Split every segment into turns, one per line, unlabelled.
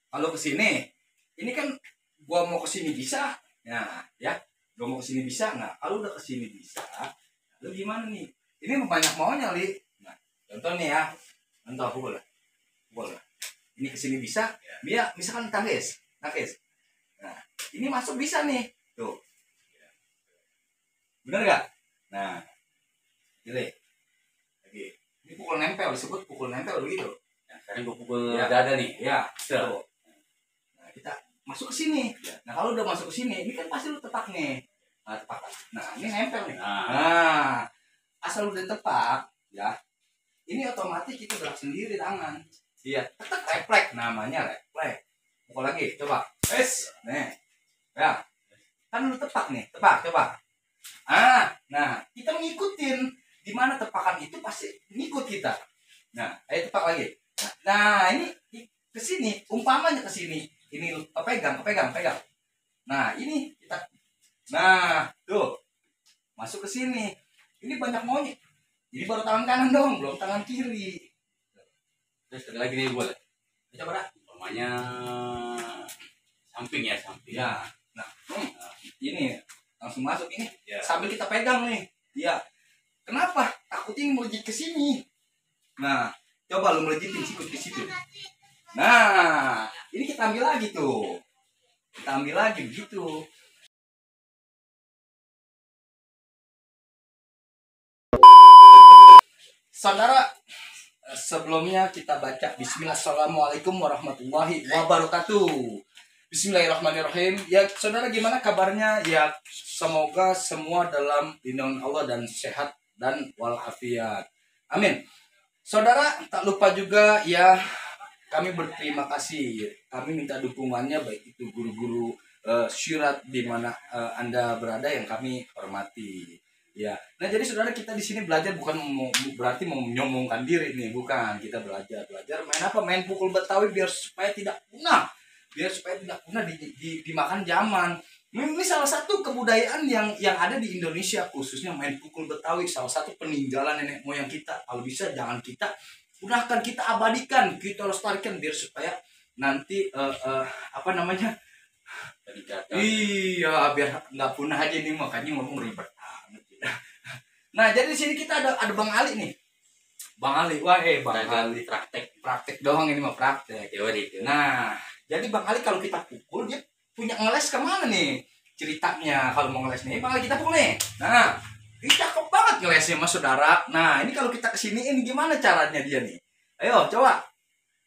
Kalau ke sini, ini kan gua mau ke sini bisa. Nah, ya, gua mau ke sini bisa. Nah, kalau udah ke sini bisa, lu gimana nih? Ini banyak maunya, Li. Nah, contoh nih ya. Contoh pukul lah. Pukul lah. Ini ke sini bisa. Dia misalkan tangkis. Tangkis. Nah, ini masuk bisa nih. Tuh. Bener gak? Nah, gini. Lagi. Ini pukul nempel, disebut pukul nempel begitu.
Nah, sekarang gue pukul
Ya.
dada nih.
Ya,
Tuh.
nah, kita masuk ke sini. Nah, kalau udah masuk ke sini, ini kan pasti lu tepak nih. Nah, tepak. Nah, ini nempel nih. Nah, asal udah tepak, ya. Ini otomatis kita gerak sendiri tangan. Iya, tetap refleks namanya refleks. Pukul lagi, coba. Nih. Ya. Kan lu tepak nih, tepak, coba. Nah, kita ngikutin di mana tepakan itu pasti ngikut kita. Nah, ayo tepak lagi. Nah, ini ke sini, umpamanya ke sini. Ini pegang. Nah, ini kita. Nah, tuh. Masuk ke sini. Ini banyak maunya. Jadi baru tangan kanan dong, belum tangan kiri.
Terus sekali lagi nih gue.
Coba dah.
Umpamanya samping ya, samping.
Ya. Nah, ini langsung masuk ini.
Ya.
Sambil kita pegang nih. Iya. Kenapa? Takutnya melejit ke sini. Nah, coba lu melejitin sikut ke situ. Nah, ini kita ambil lagi tuh. Kita ambil lagi begitu. Saudara, sebelumnya kita baca Bismillah. Assalamualaikum warahmatullahi wabarakatuh. Bismillahirrahmanirrahim. Ya, saudara gimana kabarnya? Ya, semoga semua dalam lindungan Allah dan sehat dan walafiat. Amin. Saudara, tak lupa juga ya, kami berterima kasih. Kami minta dukungannya baik itu guru-guru syirat di mana Anda berada yang kami hormati. Ya. Nah, jadi saudara, kita di sini belajar bukan berarti menyombongkan diri nih, bukan. Kita belajar main apa? Main pukul Betawi biar supaya tidak punah. Dimakan zaman. Ini salah satu kebudayaan yang ada di Indonesia, khususnya main pukul Betawi, salah satu peninggalan nenek moyang kita. Kalau bisa jangan kita punahkan, kita abadikan, kita lestarikan biar supaya nanti apa namanya? Iya, biar nggak punah aja nih, makanya ngomong ribet banget. Nah, jadi di sini kita ada Bang Ali nih. Bang Ali, wah Bang Ali praktek doang, ini mah praktek.
Teori.
Nah, jadi Bang Ali kalau kita pukul dia punya ngeles kemana nih ceritanya kalau mau ngeles nih? Bang Ali kita pukul nih. Nah, ini cakep banget ngelesnya mas saudara. Nah, ini kalau kita kesini ini gimana caranya dia nih? Ayo coba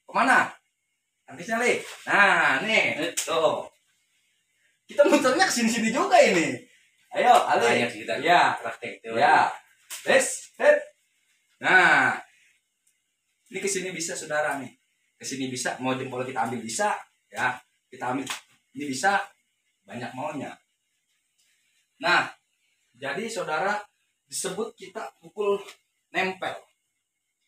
kemana? Nantisnya li. Nah, nih tuh. Kita muternya kesini-sini juga ini. Ayo, Ali.
Ya, praktek teori.
Ya. Nah, ini kesini bisa saudara nih. Kesini bisa, mau jempol kita ambil bisa, ya. Kita ambil. Ini bisa, banyak maunya. Nah, jadi saudara disebut kita pukul nempel.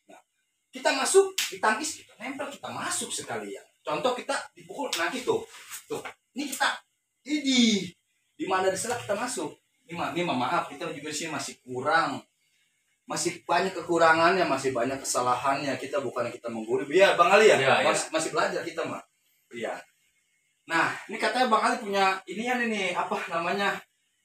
Nah, kita masuk, ditangkis, kita nempel, kita masuk sekalian. Contoh kita dipukul, nah gitu. Tuh, ini kita, di mana diselak kita masuk. Ini maaf, kita juga di sini masih kurang. Masih banyak kekurangannya, masih banyak kesalahannya. Kita bukan kita menggurui. Iya, Bang Ali ya?
Ya,
masih belajar kita mah. Iya. Nah, ini katanya Bang Ali punya ini apa namanya?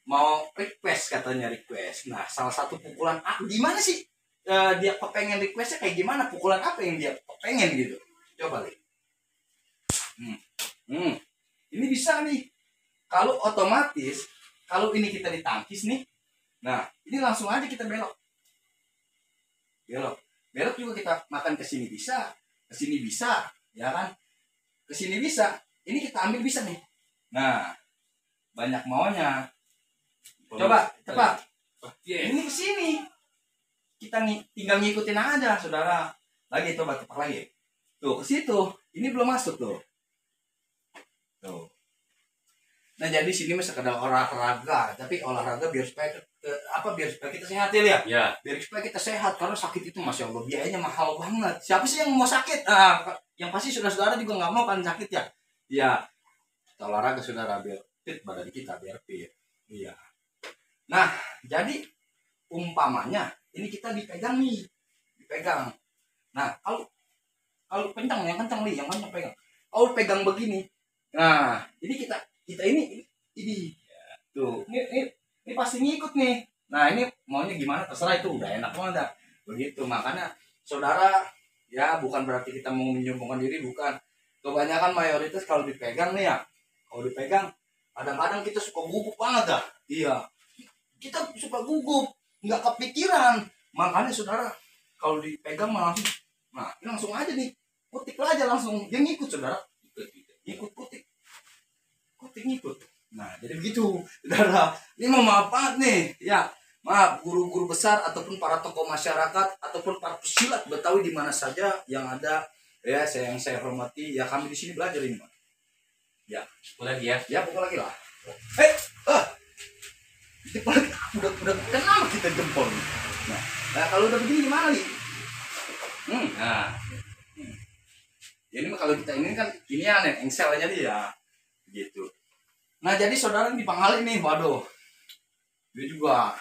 Mau request katanya request. Nah, salah satu pukulan gimana sih? Dia pengen requestnya kayak gimana? Pukulan apa yang dia pengen gitu? Coba lihat. Ini bisa nih. Kalau otomatis, kalau ini kita ditangkis nih, nah ini langsung aja kita belok. Belok juga kita makan ke sini bisa, ya kan? Ke sini bisa. Ini kita ambil bisa nih. Nah, banyak maunya. Coba, cepat. Ini ke sini. Kita tinggal ngikutin aja, saudara. Lagi coba tepak lagi. Tuh, ke situ. Ini belum masuk tuh. Tuh. Nah, jadi sini mah sekedar olahraga, tapi olahraga biar supaya kita sehat ya. Biar supaya kita sehat, karena sakit itu Masya Allah biayanya mahal banget. Siapa sih yang mau sakit? Yang pasti saudara-saudara juga nggak mau kan sakit ya. Iya. Kita olahraga saudara biar fit badan kita, biar fit. Iya. Nah, jadi umpamanya ini kita dipegang nih. Nah, kalau kencang yang kencang nih, yang banyak pegang. Kau pegang begini. Nah, ini kita ini tuh, ini pasti ngikut nih. Nah, ini maunya gimana terserah, itu udah enak banget dah. Begitu, makanya saudara, ya bukan berarti kita mau menyombongkan diri, bukan. Kebanyakan mayoritas kalau dipegang nih ya, kalau dipegang kadang-kadang kita suka gugup banget dah. Iya, kita suka gugup, nggak kepikiran. Makanya saudara, kalau dipegang malah langsung, nah ini langsung aja nih, kutik aja langsung, dia ngikut saudara, ikut kutik ngikut. Nah, jadi begitu saudara. Ini mau maaf banget nih ya, maaf guru-guru besar ataupun para tokoh masyarakat ataupun para pesilat Betawi di mana saja yang ada ya, yang saya hormati ya, kami di sini belajar ini Pak. Ya,
Pukul lagi ya.
ya pukul lagi lah. Jempol udah kenapa kita jempol? Nah, kalau udah begini gimana nih? Nah, jadi kalau kita ini kan ini aneh, engsel aja dia, gitu. Nah, jadi saudara di Panghali nih, waduh, dia juga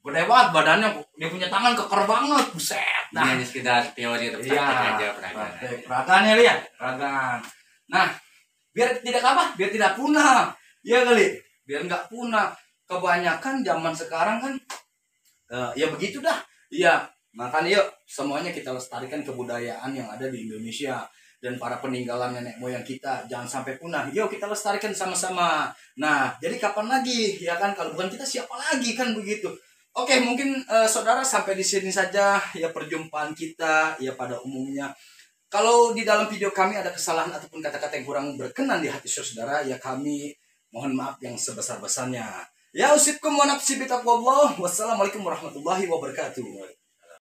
gede banget badannya, dia punya tangan keker banget, buset.
Ini hanya sekedar teori atau praktek aja, peragaan.
Peragaan ya lihat, peragaan. Nah, biar tidak apa, biar tidak punah, ya kali, biar nggak punah. Kebanyakan zaman sekarang kan, ya begitu dah, iya. Makanya yuk semuanya kita lestarikan kebudayaan yang ada di Indonesia dan para peninggalan nenek moyang kita jangan sampai punah. Yuk kita lestarikan sama-sama. Nah, jadi kapan lagi ya kan, kalau bukan kita siapa lagi kan, begitu. Oke, mungkin saudara sampai di sini saja ya perjumpaan kita ya pada umumnya. Kalau di dalam video kami ada kesalahan ataupun kata-kata yang kurang berkenan di hati saudara, ya kami mohon maaf yang sebesar-besarnya. Ya usibkum wa nafsi bitaqwallah. Wassalamualaikum warahmatullahi wabarakatuh.